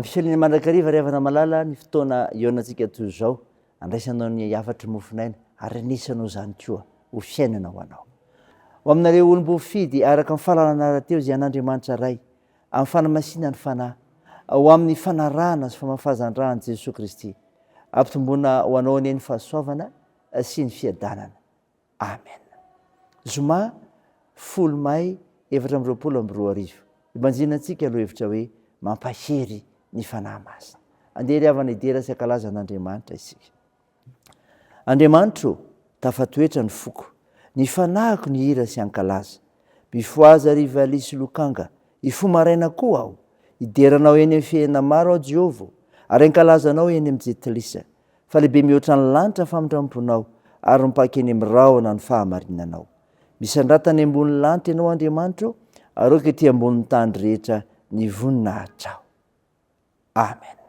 Ampifaliana mandrakariva ry havana malala ny fotoana hihaonantsika toy izao, andraisanao ny hafatry mofon'aina ary anisanao izany koa ho fiainana ho anao. Ho aminareo olom-boafidy araka ny fahalalana rahateo izay an'Andriamanitra Ray, amin'ny fanamasinan'ny Fanahy, ho amin'ny fanarahana sy famafazan-dra an'i Jesoa Kristy. Ampitomboina ho anao anie ny fahasoavana sy ny fiadanana. Amen. Zoma folo may 2024. Ibanjina antsika lohevitra hoe mampahery ny Fanahy Masina. Andeha ry havana hidera sy hankalaza an'Andriamanitra isika. Andriamanitro ô, tafatoetra ny foko, ny fanahiko nihira sy hankalaza. Mifohaza ry valiha sy lokanga, hifoha maraina koa aho. Hidera Anao eny amin'ny fihena maro aho, Jehovah ô, ary hankalaza Anao eny amin'ny jentilisa. Fa lehibe mihoatra ny lanitra ny famindram-ponao, ary mipaka eny amin'ny rahona ny fahamarinanao. Misandrata any ambonin'ny lanitra Ianao, Andriamanitro ô, ary aoka ety ambonin'ny tany rehetra ny voninahitrao. Amen.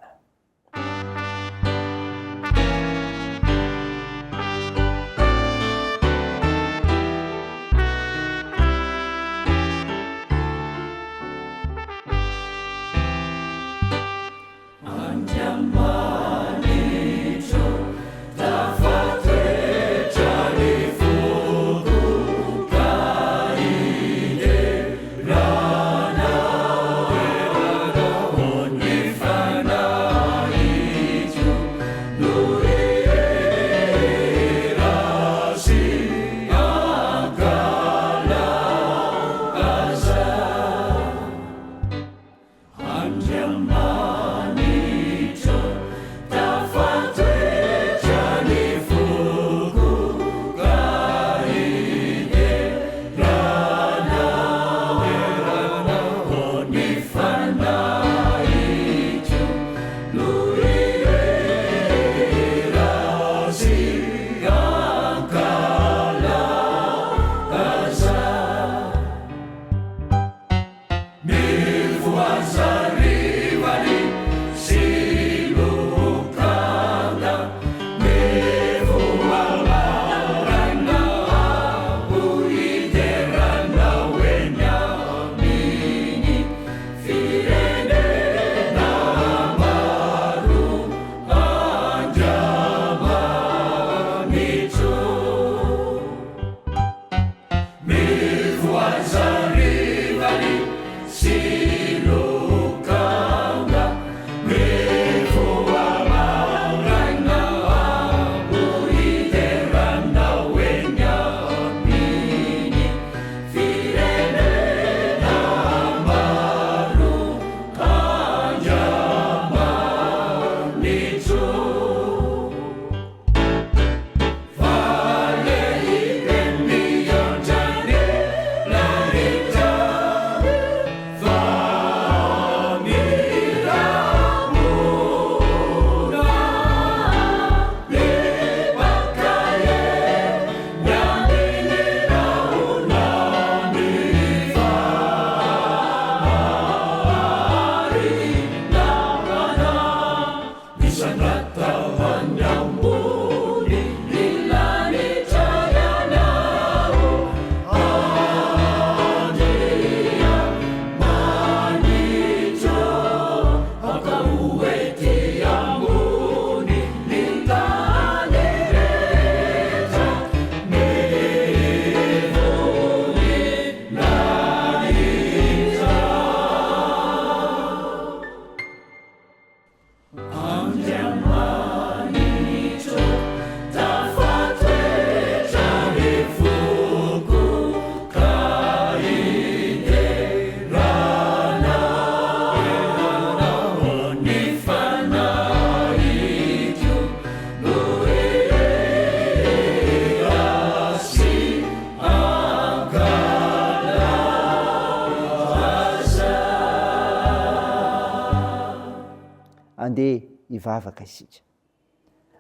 Andeha hivavaka isika.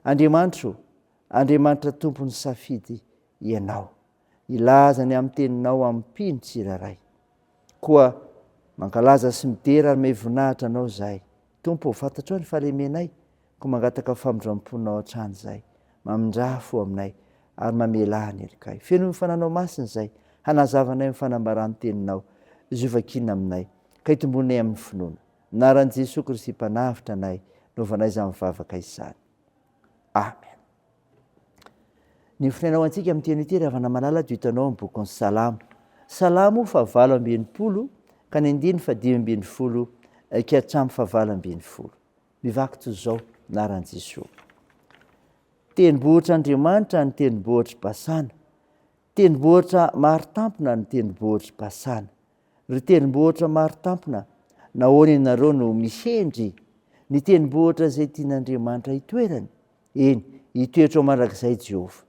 Andriamanitro ô, Andriamanitra Tompon'ny safidy Ianao. Hilaza ny amin'ny Teninao amin'ny mpino tsirairay. Koa mankalaza sy midera ary mey voninahitra Anao izahay. Tompo ô, fantatrao ny fahalemenay, koa mangataka famindram-ponao hatrany izahay. Mamindrà fo aminay ary mamelà ny helokay. Fenoy ny Fananao Masina izay hanazavanay ny fanambaran'ny Teninao izay ho vakiana aminay, ka hitombonay amin'ny finoana. Anaran'i Jesoa Kristy Mpanavotra anay no ovanay izany vavaka izany. Amen. Ny hofonaina ho antsika amin'ny teny ity ry havana malala dia hitanao amin'ny bokin'ny Salamo. Salamo fahavalo amby 60 ka ny andininy fahadimy 15 ka hatramin'ny fahavalo 18. Mivaky toy izao, anaran'i Jesoa. Tendrombohitr'Andriamanitra ny tendrombohitr'i Basana. Tendrombohitra marin-tampona ny tendrombohitr'i Basana. Ry tendrombohitra marin-tampona, nahoana ianareo no mihendry ny tendrombohitra izay tian'Andriamanitra hitoerany? Eny, hitoetra ao mandrakizay Jehovah.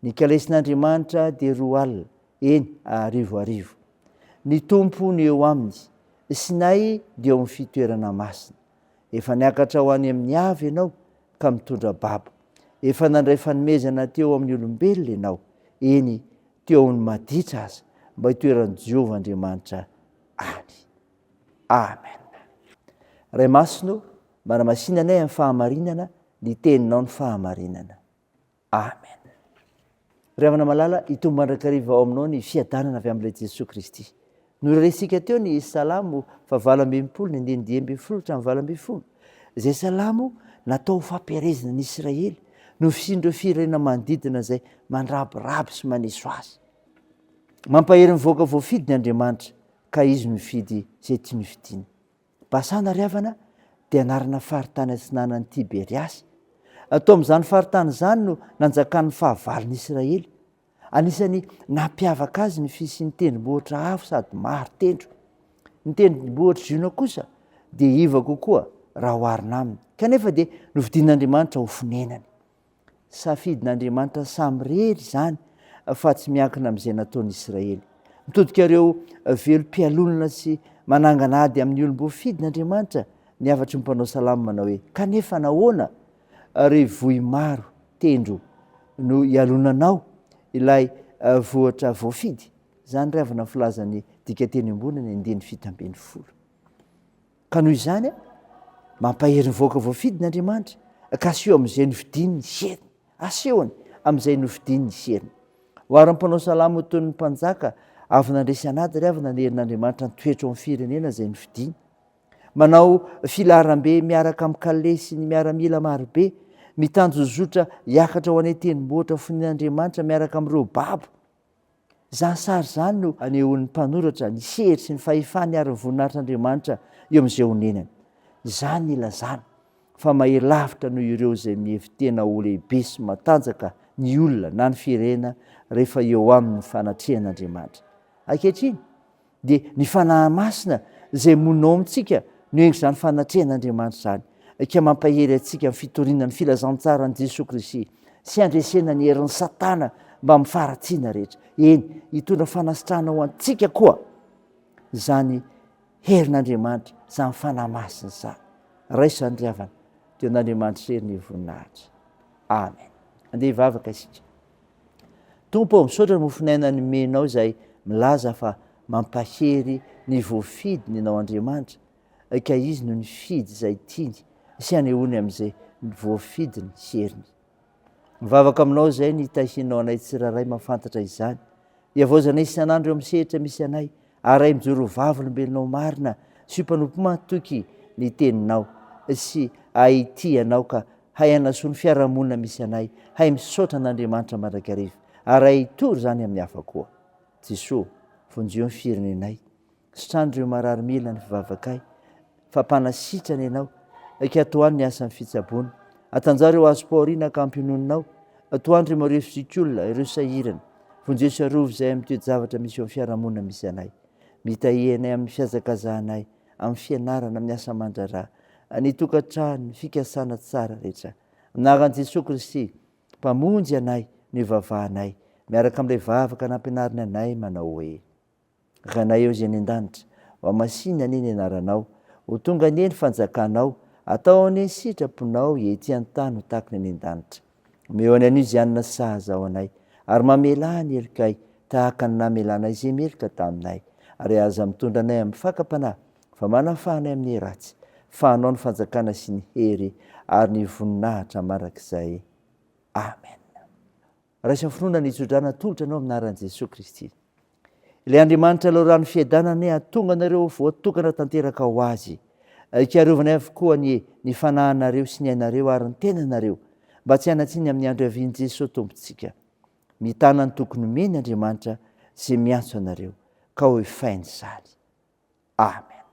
Ny kalesin'Andriamanitra dia 20, eny, arivoarivo. Ny Tompo no eo aminy, Sinay dia eo amin'ny fitoerana masina. Efa niakatra ho any amin'ny avo ianao ka mitondra babo. Efa nandray fanomezana teo amin'ny olombelona ianao, eny, teo amin'ny maditra aza, mba hitoeran'i Jehovah Andriamanitra any. Amen. Ray Masina ô, manamasina anay amin'ny fahamarinana, ny teninao ny fahamarinana. Amen. Ry havana malala, hitombo mandrakariva ao aminao ny fiadanana avy amin'ilay Jesoa Kristy. Norenesika teo ny Salamo fahavalo 18, ny andininy 15 hatramin'ny 18, izay salamo natao ho fampielezana ny Israely noho fisian'ireo firenena manodidina izay mandrabiraby sy maneso azy. Mampahery ny vahoaka voafidy ny Andriamanitra, ka izy no mifidy izay tiany hofidiana. Basana ry havana dia anarana faritany atsinanan'i Tiberiasy. Tao amin'izany faritany izany no nanjakan'ny fahavalon'i Israely. Anisan'ny nampiavaka azy ny fisian'ny tendrombohitra avo sady maro tendro. Ny tendrombohitr'i Ziona kosa dia iva kokoa raha oharina aminy, kanefa dia nofidin'Andriamanitra ho fonenany. Safidin'Andriamanitra samirery izany fa tsy miankina amin'izay nataon'i Israely. Mitodika ireo velom-pialonana sy manangana ady amin'ny olom-boafidiny Andriamanitra ny hafatry ny mpanao salamo manao hoe, Kanefa nahoana ry vohy maro tendro no ialonanao ilay vohitra voafidy? Izany ry havana ny filazan'ny dikanteny ambony ny andininy 17. Ka noho izany, mampahery ny vahoaka voafidiny Andriamanitra, ka aseho amin'izay nofidiny ny heriny. Asehony amin'izay nofidiny ny heriny. Oharin'ny mpanao salamo ho toy ny mpanjaka avy nandresy an'ady ry havana ny herin'Andriamanitra nitoetra ao amin'ny firenena izay nofidiny. Manao filaharambe miaraka amin'ny kalesy ny miaramila marobe, mitanjozotra hiakatra ho any an-tendrombohitra fonenan'Andriamanitra miaraka amin'ireo babo. Izany sary izany no anehoan'ny mpanoratra ny hery sy ny fahefany ary ny voninahitr'Andriamanitra eo amin'izay onenany. Izany no ilazana fa mahery lavitra noho ireo izay mihevi-tena ho lehibe sy matanjaka ny olona na ny firenena rehefa eo aminy ny fanatrehan'Andriamanitra. Ankehitriny, dia ny Fanahy Masina izay monina ao amintsika no enga izany fanatrehan'Andriamanitra izany, ka mampahery antsika amin'ny fitoriana ny filazantsaran'i Jesoa Kristy sy handresena ny herin'i Satana mbamin'ny faharatsiana rehetra. Eny, hitondra fanasitrahana ho antsika koa izany herin'Andriamanitra, izany Fanahy Masina izany. Raiso izany ry havana, dia an'Andriamanitra irery ny voninahitra. Amen. Andeha hivavaka isika. Tompo ô, misaotra ny mofon'aina nomenao izay milaza fa mampahery ny voafidiny Ianao Andriamanitra, ka Izy no nifidy izay tiany sy hanehoany amin'izay voafidiny heriny. Mivavaka aminao izay ny hitahianao anay tsirairay mahafantatra izany. Ihavaozanay isan'andro eo amin'ny sehatra misy anay, ary Ray mijoro ho vavolombelonao marina sy ho mpanompo mahatoky ny teninao sy hahay hitia anao ka Hay hanasoa ny fiarahamonina misy anay, hay misaotra an'Andriamanitra mandrakariva, ary hay hitory izany amin'ny hafa koa. Jesoa, vonjeo ny firenenay, sitrano ireo marary mila ny fivavakay, fa mpanasitrana Ianao, ka tohano ny asan'ny fitsaboana. Atanjaho ireo azom-pahoriana ka ampiononinao, tohano ireo marefo zokiolona, ireo sahirana. Vonjeo sy arovy izahay amin'ny toe-javatra misy eo amin'ny fiarahamonina misy anay. Mitahia anay amin'ny fihazakazahanay, amin'ny fianarana, amin'ny asa aman-draharaha, ny tokantrano, ny fikasana tsara rehetra. Amin'ny anaran'i Jesoa Kristy, Mpamonjy anay, no ivavahanay, miaraka amin'ilay vavaka nampianariny anay manao hoe, Ranay eo izay any an-danitra, ho hamasinina anie ny anaranao, ho tonga anie ny fanjakanao, atao anie ny sitraponao ety an-tany ho tahaka ny any an-danitra. Omeo anay anio izay hanina sahaza ho anay, ary mamelà ny helokay, tahaka ny namelanay izay meloka taminay. Ary aza mitondra anay amin'ny fakam-panahy, fa manafaha anay amin'ny ratsy. Fa Anao ny fanjakana sy ny hery ary ny voninahitra mandrakizay. Amen. Raiso amin'ny finoana ny tsodrano atolotra anao amin'ny anaran'i Jesoa Kristy. Ilay Andriamanitra loharano fiadanana anie hahatonga anareo ho voatokana tanteraka ho Azy. Ikarovany avokoa anie ny fanahinareo sy ny ainareo ary ny tenanareo, mba tsy hanan-tsiny amin'ny andro hiavian'i Jesoa Tompontsika. Mitana ny toky nomeny Andriamanitra izay miantso anareo, ka ho efainy izany. Amen.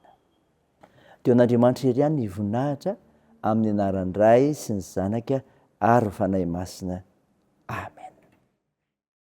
Dia ho an'Andriamanitra irery ihany ny voninahitra amin'ny anaran'ny Ray sy ny Zanaka ary ny Fanahy Masina.